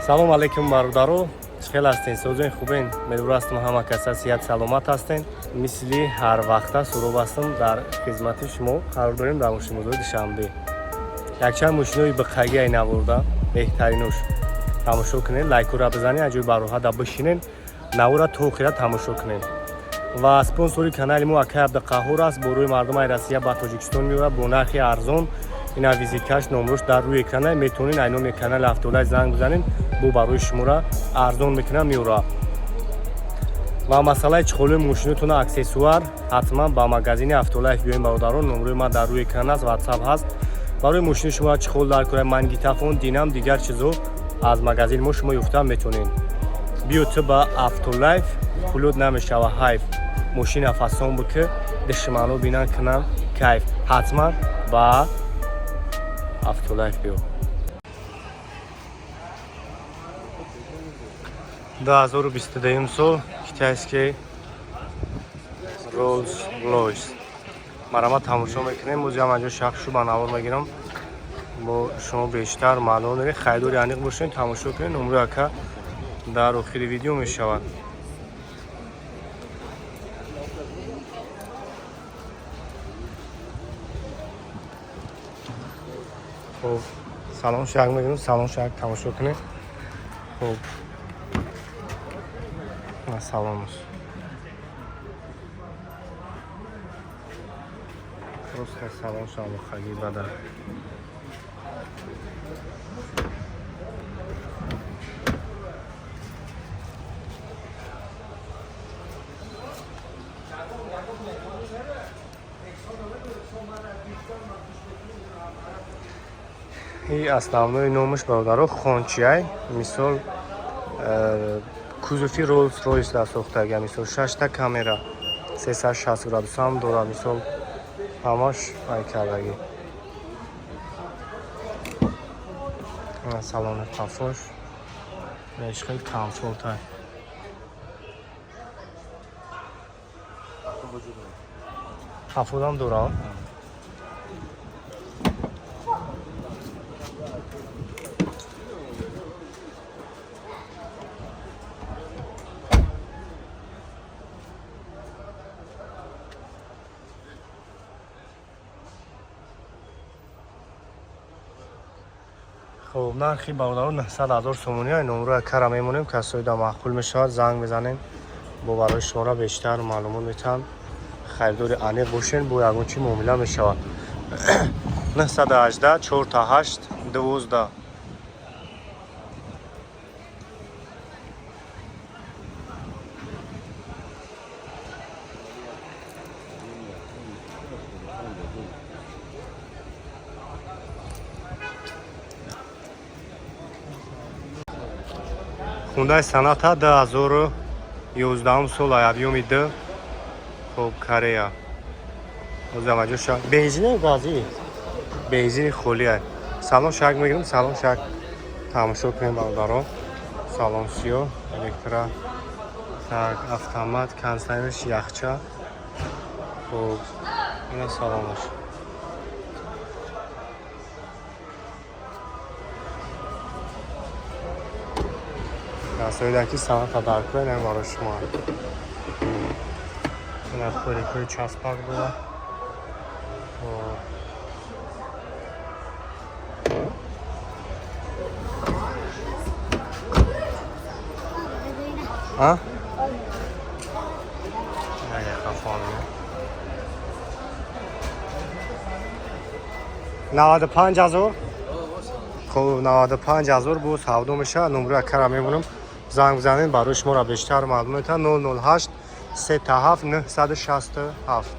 Салом алейкум, бародаро, чӣ хел ҳастен? Созен, хубен? Умедвор ҳастам, ҳама каса сиҳат саломат ҳастен. Мисли ҳар вақта Суроб ҳастам, дар хизмати шумо қарор дорем дар мошинбозори Душанбе. Якчанд мошинои биқагӣ ай наворда, беҳтаринуш тамошо кунед, лайкура бизанед, аҷои бароҳата бишинен, навора то охира тамошо кунед. Ва спонсори канали мо акай Абдуқаҳҳор аст. Бо рӯи мардум ай Россия ба Тоҷикистон меорад бо нархи арзон. Ина визиткаш, номрош дар рӯи экрана, метавонед ай номи канали Автолайф занг бизанед, бо барои шуморо арзон мекунад, меорад. Ва масъалаи чехолои мошинотона, аксессуар, ҳатман ба магазини Автолайф биёем, бародарон. Номрои ман дар рӯи экран аст, ватсап ҳаст. Барои мошини шумо чехол дар кора, магнитофон, динам, дигар чизо аз магазини мо шумо ёфта метавонед. Биё ту ба Автолайф, пулот намешава ҳайф. Мошина фасон буки, душмано бинан, кунанд кайф. Ҳатман ба Автолайф биё. 2022 сол, китайский Rolls Royce. Марама тамошо мекунем. Бози ҳам анҷо шахшу ба навор мегирам, бо шумо бештар маълум доред. Харидори аниқ бошед, тамошо кунед. Номрои ака дар охири видео мешавад. Хуб, салон шак мегирем, салон шак тамошо кунед. Хуб, салонаш просто салон шамухагӣ бада. И основной номаш, бародаро, хончиай. Мисол, кузови Rolls Royce дар сохтага, мисол, шашта камера 360 градусам дорад, мисол, ҳамаш ай кардагӣ. Салони қафош хеле комфорт ай. Қафодам дорад. Хуб, нархи, бародарон, 900 ҳазор сомонӣ. Ай номроя кара мемонем, касои да маъқул мешавад, занг мезанем, бо барои шуморо бештар маълумот метаҳам. Харидори аниқ бошен, бо ягон чи муомила мешавад. 918 4 8 12. Хундай Соната, 2011 сол, объёми д. Хуб, Корея. Озамаҷоша бензини гази, бензини холия. Салон шак мегирем, салон шак тамошо кунем, бародарон. Салон сиё, электро, так, автомат, кондиционерш яхча. Хуб, ина салонаш. Касоида ки Соната дар кунед, барои шумо ина хорикҳои часпак дора. Хуб. А? Хафон. 95 ҳазор. Хуб, 95 ҳазор бо савдо мешавад. Номрои акара мемонам, занг бизанед, барои шуморо бештар маълум метавад. 008 37 967.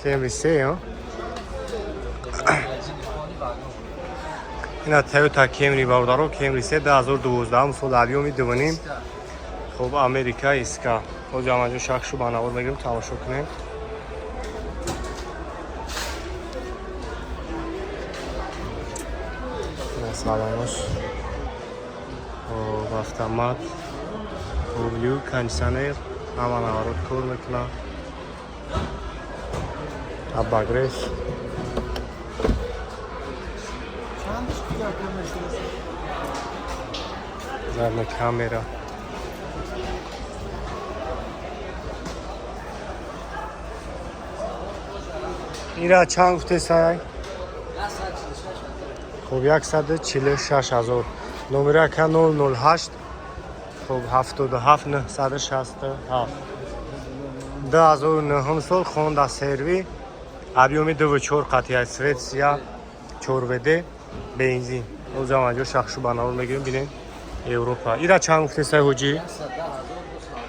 Кемри се. Ина Тойота Кемри, бародаро, Кемри се, 2012 сол, объёми дувним. Хуб, Америка иска. Ҳозир амаҷо шахшу ба навор мегирем, тамошо кунем. Салонаш, хуб, автомат, люк, кондиционер, ҳама наворот кор мекунад, обогрев. Задняя камера. Ира чанд гуфтесай? Хуб, 146 ҳазор. Номери ака 008, хуб, 77 967. 2009 сол Honda CR-V, объёми 2.4 қатъия, цвет сия, 4 ВД, бензин. Озам анҷо шахшу ба навор мегирем, бинем. Европа. Ира чанд гуфтесай, ҳоҷӣ?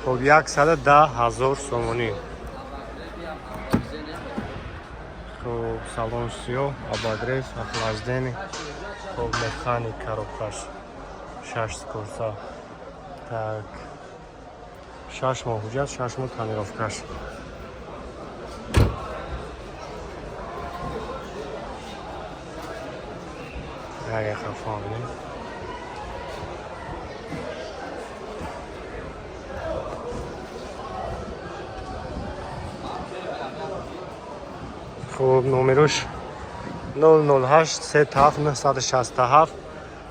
Хуб, 110 ҳазор сомонӣ. Хуб, салон сиёҳ, обогрев, охлаждение. Хуб, механик, коробкаш шаш скорса. Так, 6 моҳ ҳуҷҷат, 6 моҳ тонировкаш. Як хафа бинем. Хуб, номерош 008 37 967.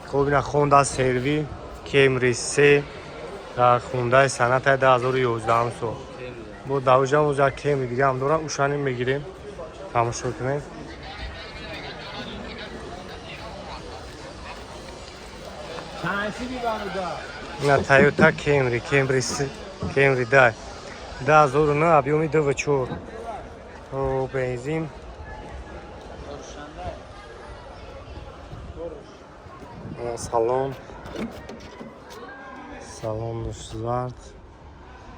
Хуб, ина Honda CR-V, Camry 3 дар Hyundai Sonata 2011 сол. Бо давжам уза Camry дига ҳам дорам, ушани мегирем, тамошо кунем. Ина Toyota Camry, Camry Camry дай 2009, объёми 2.4. Хуб, бензин. Салон, салон зард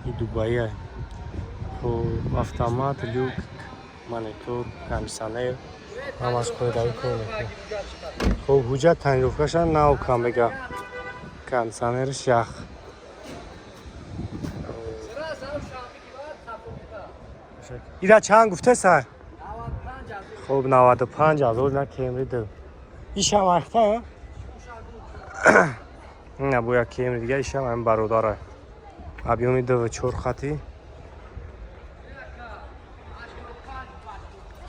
и Дубая. Хуб, автомат, люк, монитор, кондиционер, ҳамаш қоидави кор мекунад. Хуб, ҳуҷҷат тонировкаша нав кам мега, кондиционерш ях. Ира чанд гуфтеса? Хуб, 95 ҳазор на Кемри ду. Ишам ахта? На, бо як Кемри дига, ишам ҳам бародара. Объёми 2.4 хати.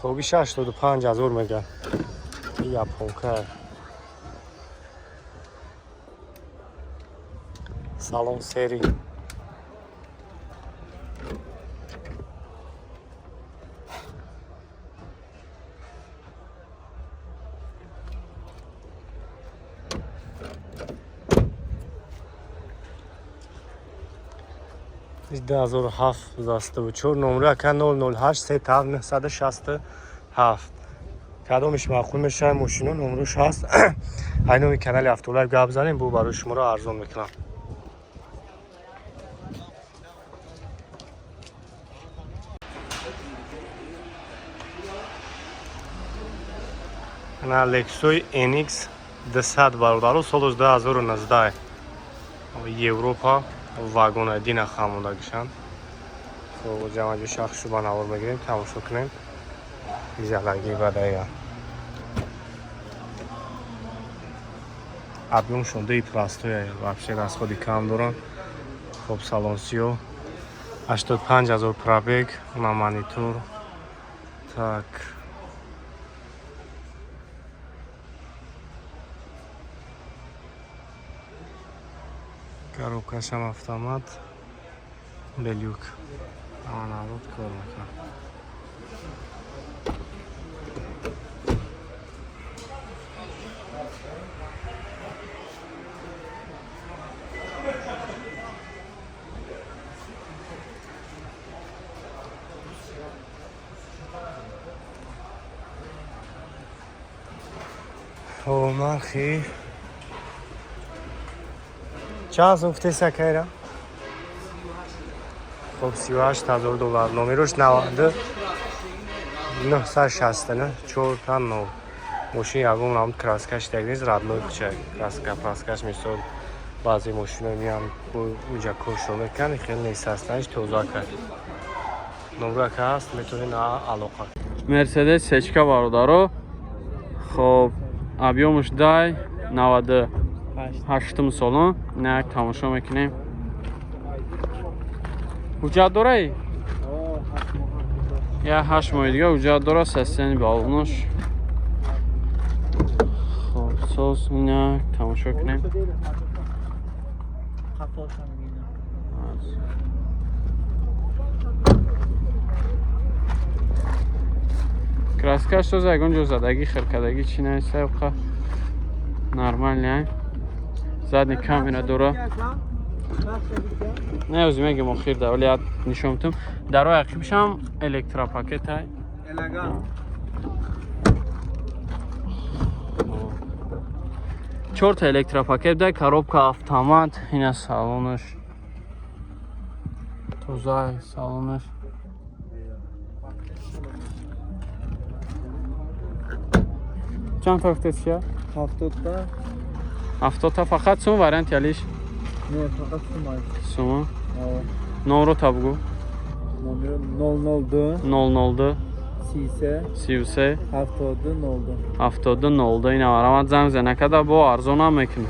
Хуб, иша 85 ҳазор мега. И японка. Салон серый. 2007 24, номери ака 008 37 967. Кадомиш маъқул мешавад мошино, номерош ҳаст. Ай номи канали Автолайв гап занем, бу барои шуморо арзон мекунам. Ана Лексуи NX 200, бародаро, солош 2019, Европа, вагона дина хамондагишанд. Хоб, ҷамаҷо шахсу ба навор мегирем, тамошо кунем. Изалаги бадая. Объёмшон дуи простой, вообще расходи кам доранд. Хоб, салон сиёҳ, 85 ҳазор пробег, на монитор. Так, коробкашам автомат, бе люк, ама народ кор мекунад. Хоб, нархи чанд сум гуфтеса кайра? Хоб, 38 ҳазор доллар. Номерош 90 969 4 0. Мошин ягон намуд краскаш так нест, родной хуча, краска праскаш, мисол, баъзе мошино меян, унҷа коршо мекунанд, хеле нест, ҳастанш тоза кард. Номро ака ҳаст, метавонед алоқа. Мерседес сечка, бародаро. Хоб, объёмаш дай 98 солон. На, як тамошо мекунем. Ҳуҷҷат дораи? Я 8 моҳи дига ҳуҷҷат дора. Состояние балонош. Хоб, Соз, ина тамошо кунем. Қафошам мебинам. Краскаш соз, ягон ҷо задагӣ, хиркадагӣ чӣ нест, қа нормальный. Задний камера дора. Не, ози мегем охир да, вале нишон метум. Дарои ақибшам электропакет ай. Элегант. Чорта электропакет дай, коробка автомат, ина салонаш. Тоза салонаш. Чанд та гуфтед чия? 70 та. 70 та фақат сум вариант ялиш? Не, фақат сумай. Сума? Номро та бугу. Номер 002. 002. 33. 33. 72 02. 72 02. Ина марамат, занг зана када, бо арзонам мекунем.